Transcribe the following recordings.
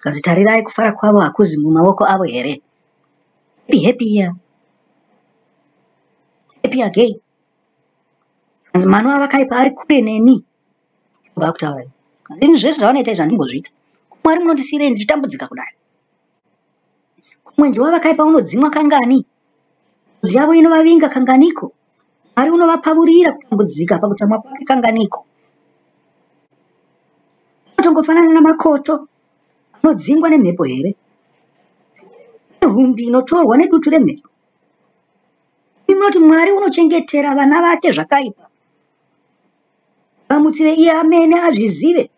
Zvikanzi tarirai kufara kwavo hakuzi mumawoko avo here? Happy happy here. Happy again. Zvikanzi mano avakaipa ari kure neni. Ndobva akutaura. Ini zvese zvavanoita izvi handimbozviita. Mwari munondisiirei ndichitambudzika kudai. Mwenje wavakaipa unodzimwa kangani? Njodzi yavo inovavinga kanganiko? Mwari unovapavurira kutambudzika pakutsamwa kwake kanganiko? Unotongofanana namakoto anodzingwa nemhepo here? Nehumbi inotorwa nedutu remhepo? Imi munoti Mwari unochengetera vana vake zvakaipa. Vamutsire iye amene azvizive.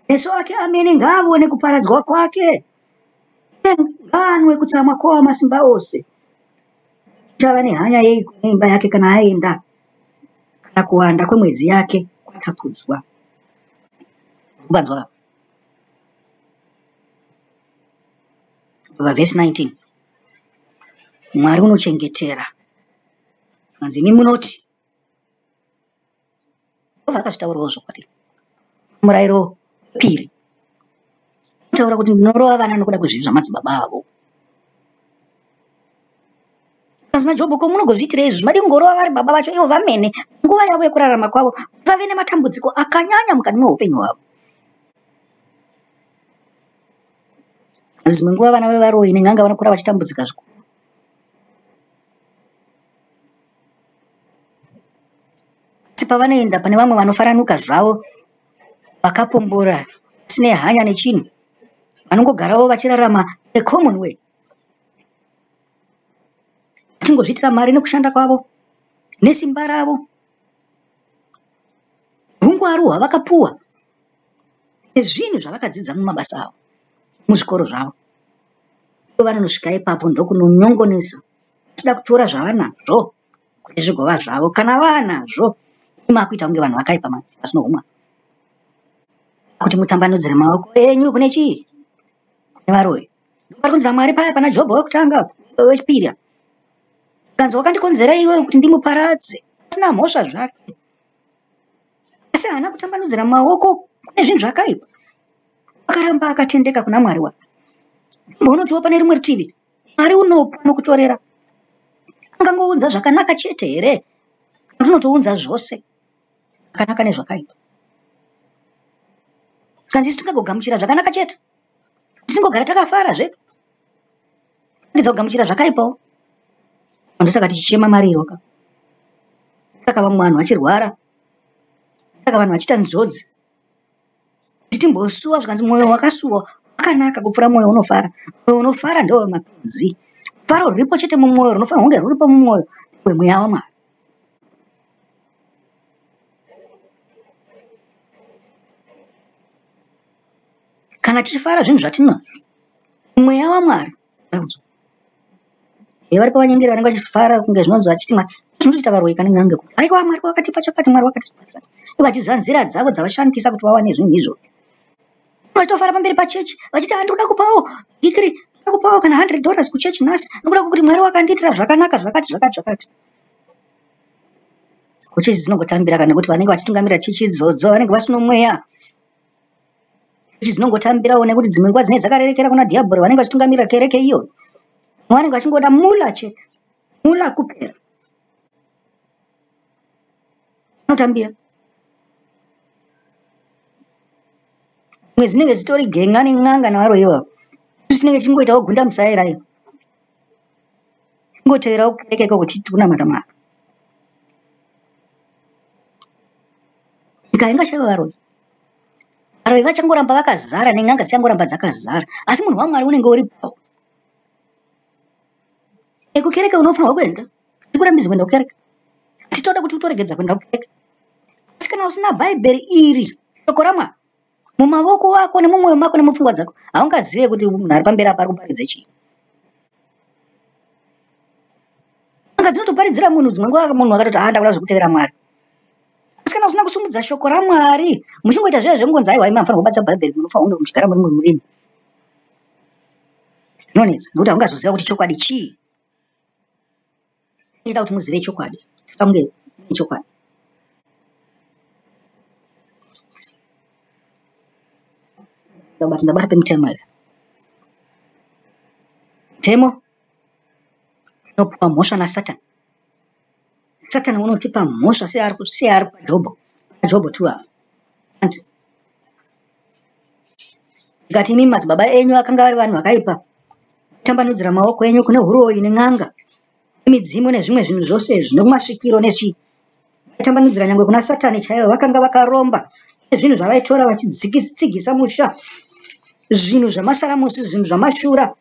Meso ake amene ngaavone kuparadzwa kwake. Ngaanwe kutsamwa kwowamasimba ose. Uchava nehanya yeiko neimba yake kana aenda, kana kuwanda kwemwedzi yake kwatapudzwa. Kubanzwa ka? Vhesi 19. Mwari unochengetera. Manzi imi munoti Jehovha akazvitaurawo zvokwadi. Murayiro wepiri unotaura kuti ndinorova vana nokuda kwezvivi zvamadzibaba avo. Asi naJobho ko munogozviitirei izvi? Madii kungorova vari baba vacho ivo vamene nguva yavo yekurarama kwavo vave nematambudziko akanyanya mukati meupenyu hwavo. Dzimwe nguva vana vevaroyi nen'anga vanokura vachitambudzika zvikuru. Asi pavanoenda pane vamwe vanofaranuka zvavo vakapombora vasine hanya nechinhu vanongogarawo vachirarama a common way vachingozviitira mari nekushanda kwavo nesimba ravo ungwaru hwavakapuwa nezvinhu zvavakadzidza mumabasa avo muzvikoro zvavo vanonosvika ipapo ndokunonyongonesa vachida kutora zvavanazvo kuti zvigova zvavo kana vanazvo makuita kunge vanhu vakaipa manje vasino humwa kuti mutambanudzire maoko enyu kune chii kune varoyi pari kunzi namwari paya pana jobho wekutanga wechipiri kanzi wakandikonzera iwe kuti ndimuparadze asina mhosva zvake asi haana kutambanudzira maoko kune zvinhu zvakaipa akaramba akatendeka kuna mwari wake mbonotiwo pane rimwe rutivi Mwari unopa nokutorera. Angangounza zvakanaka chete here? Kana unotounza zvose zvakanaka nezvakaipa. Kana isu tingagogamuchira zvakanaka chete, tisingogara takafara zvedu, tigedza kugamuchira zvakaipawo. Ndosaka tichichema mariro ka. Saka vamwe vanhu vachirwara, saka vanhu vachiita njodzi. Kuti timbosuwa zvikanzi mwoyo wakasuwa wakanaka kupfuura mwoyo unofara. Mwoyo unofara ndewemapenzi. Rufaro ruripo chete mumwoyo runofanirwa kunge ruripo mumwoyo wemweya waMwari. Kana tichifara zvinhu zvatinazvo, mweya waMwari Varipo vanyengeri vanenge vachifara kunge zvinonzi vachiti Mwari zvinotoita varoyi kana n'anga kuti aiwa Mwari wakatipa chakati Mwari wakatipa chakati vachiziva nzira dzavo dzavashandisa kuti vawane zvinhu izvo vachitofara pamberi pachechi vachiti handinoda kupawo gikiri ndoda kupawo kana 100 dollars kuchechi nhasi nokuda kwekuti Mwari wakandiitira zvakanaka zvakati zvakati zvakati kuchechi dzinongotambira kana kuti vanenge vachitungamira chechi idzodzo vanenge vasino mweya Chechi dzinongotambirawo nekuti dzimwe nguva dzinenge dzakarerekera kuna dhiyabhori vanenge vachitungamirira kereke iyoyo. Vanenge vachingoda mula chete, mula kupera. Vanotambira. Dzimwe dzinenge dzitori gen'a nen'anga nevaroyi ivavo. Isu tinenge tichingoitawo gunda musaira iyo. Ingoteverawo kereke ikoko tichiti kunamata Mwari. Nyika haingashaiwe varoyi. Varoyi vachangoramba vakazara nen'anga dzichangoramba dzakazara asi munhu waMwari unenge uripo. Kukereke unofanirwa kuenda, tikurambidzwa kuenda kukereke. Titoda kuti utoregedza kuenda kukereke. Asi kana usina Bhaibheri iri, shoko raMwari, mumavoko ako nemumwoyo mako nemupfungwa dzako, haungazive kuti munhu ari pamberi apa ari kuparidza chii. N'anga dzinotoparidzira munhu dzimwe nguva munhu akatoti ah ndakuda zvekutevera Mwari. Asi kana usina kusumudza shoko raMwari, muchingoita zviya zvekungonzi aiwa imi hamufanirwa kubata Bhaibheri, munofanirwa kunge muchigara muri murimi. Zvinonetsa nekuti haungazoziva kuti chokwadi chii. Ita kuti muzive chokwadi. Ita kunge mune chokwadi. Ndabata ndabata pemutemo here? Mutemo unopiwa mhosva naSatani. Satani unotipa mhosva seari seari paJobho. PaJobho 2 apa. Anti ndikati imi madzibaba enyu akanga ari vanhu vakaipa, tambanudzira maoko enyu kune huroyi nen'anga, nemidzimu nezvimwe zvinhu zvose izvi, nekumasvikiro nechii. Vaitambanudzira nyangwe kuna Satani chaivo, vakanga vakaromba nezvinhu zvavaitora vachitsigisa musha, zvinhu zvemasaramusi, zvinhu zvamashura,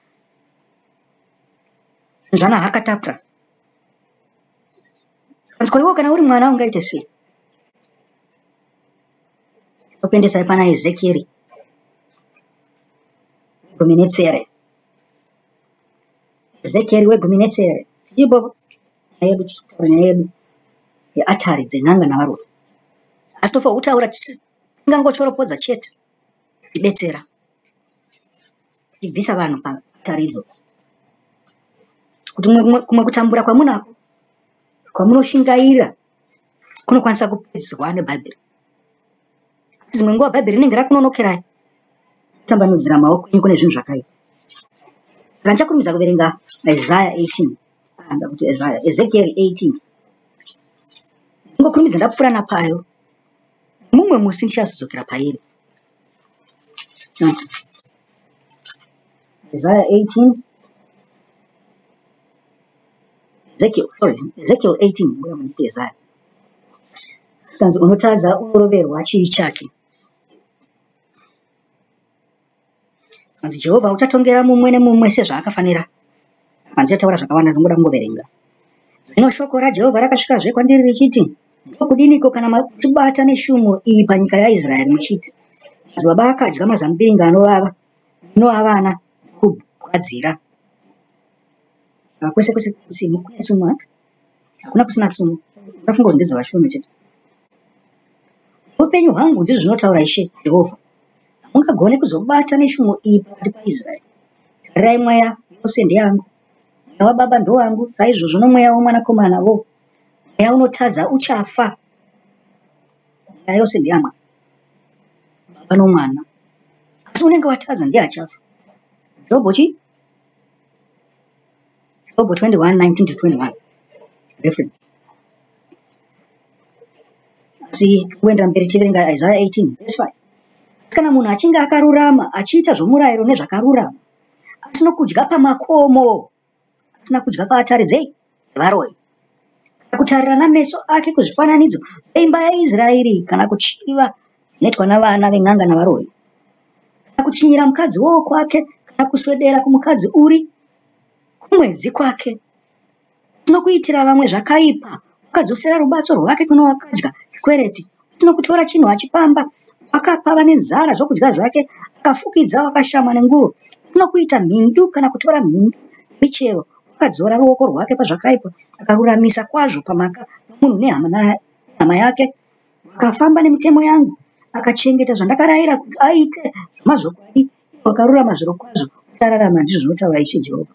zvana hakatapra. Kanzi iwe kana uri mwana ungaite sei? Tokuendesai pana Ezekieri wegumi netsere. Ezekieri wegumi netsere. Ndipo nyaya yedu tichitaura nyaya yedu yeatari dzen'anga navaroyi. Asi tofanira kutaura tingangochoropodza chete tichibetsera tichibvisa vanhu paatari idzodzo. Kuti kumwe kutambura kwamunako kwamunoshingaira kunokwanisa kupedzwa neBhaibheri. Asi dzimwe nguva Bhaibheri rinenge rakunonokerai kutambanudzira maoko enyu kune zvinhu zvakaipa. Saka ndichakurumidza kuverenga Isaiah 18. Ah, ndakuti Isaiah, Ezekiel 18. Ndingokurumidza ndapfuura napayo. Mumwe musi ndichazodzokera pairi. Isaiah 18. Ezekiel, sorry, Ezekiel 18. Ngoya mundipe Isaiah. Kanzi unotadza unoroverwa chivi chake. Kanzi Jehovha uchatongera mumwe nemumwe sezvaakafanira. Handichataura zvakawanda ndingoda kungoverenga. Zvino shoko raJehovha rakasvikazve kwandiri richiti, Ndokudiniko kana muchibata neshumo iyi panyika yaIsraeri muchiti, madzibaba akadya mazambiringa anovava, mino avana ndokugwadzira. Saka kwese kwese kune tsumo, eh? Hakuna kusina tsumo. Ndafunga kuti ndedzevashoma chete. Upenyu hwangu ndizvo zvinotaura Ishe Jehovha. Hamungagoni kuzobata neshumo iyi pakati paIsraeri. Tarirai mweya yose ndeyangu. Mweya wababa ndowangu, saizvozvo nomweya womwanakomana vo. Mweya unotadza uchafa. Mweya yose ndeyamwari. Baba nomwana. Asi unenge watadza ndiye achafa. Jobho chi? Jobho 21, 19 to 21. Reference. Asi kuendera mberi tichiverenga Isaiah 18 verse 5. Kana munhu achinge akarurama achiita zvomurayiro nezvakarurama, asina kudya pamakomo, asina kudya paatari dzei dzevaroyi, kana kutarira nameso ake kuzvifananidzo zveimba yaIsraeri, kana kuchiva zvinoitwa navana ven'anga navaroyi, kana kuchinyira mukadzi wokwake, kana kuswedera kumukadzi uri kumwedzi kwake, usina vamwe zvakaipa, wakadzosera rubatso rwake kune wakadya chikwereti, usina kutora chinhu achipamba, wakapa vane nzara zvokudya zvake, akafukidza wakashama nenguo, usina kuita mhindu kana kutora mhindu michero, wakadzora ruoko rwake pazvakaipa, akaruramisa kwazvo pamhaka yomunhu nehama yake, wakafamba nemitemo yangu, akachengeta zvandakarayira kuti aite zvamazvokwadi, iye wakarurama zvirokwazvo uchararama, ndizvo zvinotaura Ishe Jehovha.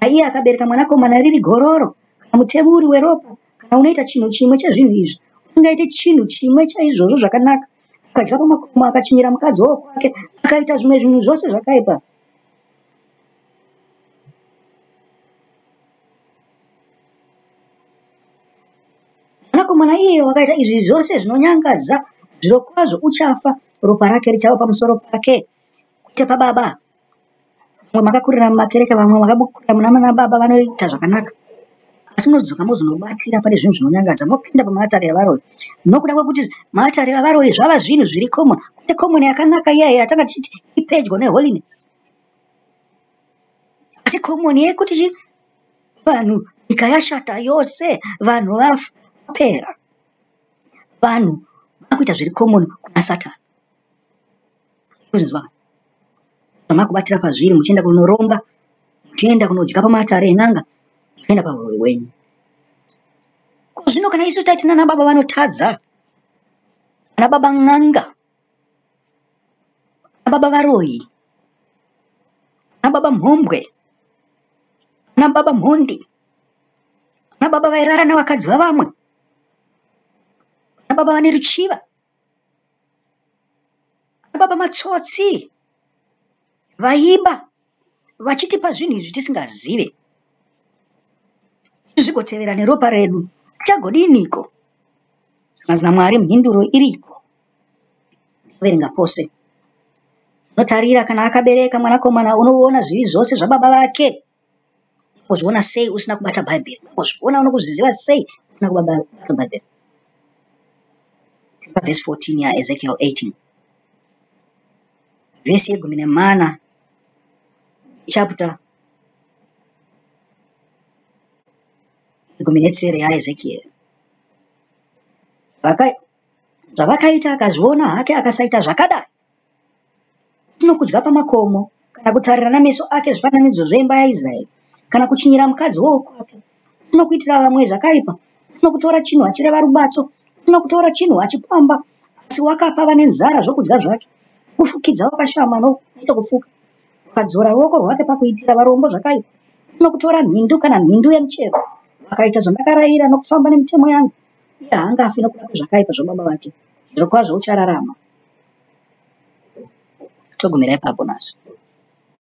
Kana iye akabereka mwanakomana riri gororo, kana muteuri weropa, kana unoita chinhu chimwe chezvinhu izvi, usingaite chinhu chimwe chaizvozvo zvakanaka, akadya pamakomo, akachinyira mukadzi wokwake, akaita zvimwe zvinhu zvose zvakaipa. Mwanakomana iye wakaita izvi zvose zvinonyangadza, zvirokwazvo uchafa, ropa rake richava pamusoro pake, kwete pababa. Vamwe makakurira mumakereke, vamwe makakurira muna baba vanoita zvakanaka. Asi munodzoka mozonobatira pane zvinhu zvinonyangadza, mopinda pamaatari avaroyi. Nokuda kwekuti maatari avaroyi zvava zvinhu zviri common, kwete common yakanaka iya yatanga tichiti ipedyo neholine. Asi common yekuti chi vanhu nyika yashata yose, vanhu vapera. Vanhu vakuita zviri common kuna Satani. Kuzvinzwa makubatira pazviri muchienda kunoromba, muchienda kunodya pamatare en'anga, muchienda pahuroyi hwenyu. Ko zvino kana isu taiti nana baba vanotadza, ana baba n'anga, ana baba varoyi, ana baba mhombwe, ana baba mhondi, ana baba vairara navakadzi vavamwe, ana baba vane ruchiva. Baba matsotsi vaiba vachitipa zvinhu izvi tisingazive zvigotevera neropa redu tichagodiniko? Zvikanzi naMwari mhinduro iriko. Verenga pose. Unotarira kana akabereka mwanakomana unoona zvivi zvose zvababa vake. Unozviona sei usina kubata Bhaibheri? Unozviona unokuzviziva sei usina kubata Bhaibheri? Vhesi 14 yaEzekiel 18. Vhesi yegumi nemana chapter 16 yaEzekiel. Zvavakaita akazviona hake akasaita zvakadai. Tinokudya pamakomo, kana kutarira nameso ake zvifananidzo zveimba yaIsraeri, kana kuchinyira mukadzi wokwake. Tinokuitira vamwe zvakaipa, tinokutora chinhu achireva rubatso, tinokutora chinhu achipamba, asi wakapa vane nzara zvokudya zvake, kufukidza wakashama nokufuka. Wakadzora ruoko rwake pakuitira varombo zvakaipa, tinokutora mhindu kana mhindu yemuchero. Wakaita zvandakarayira nokufamba nemitemo yangu, iye haangafi nokuda kwezvakaipa zvababa vake, zvirokwazvo uchararama. Togumira ipapo nhasi.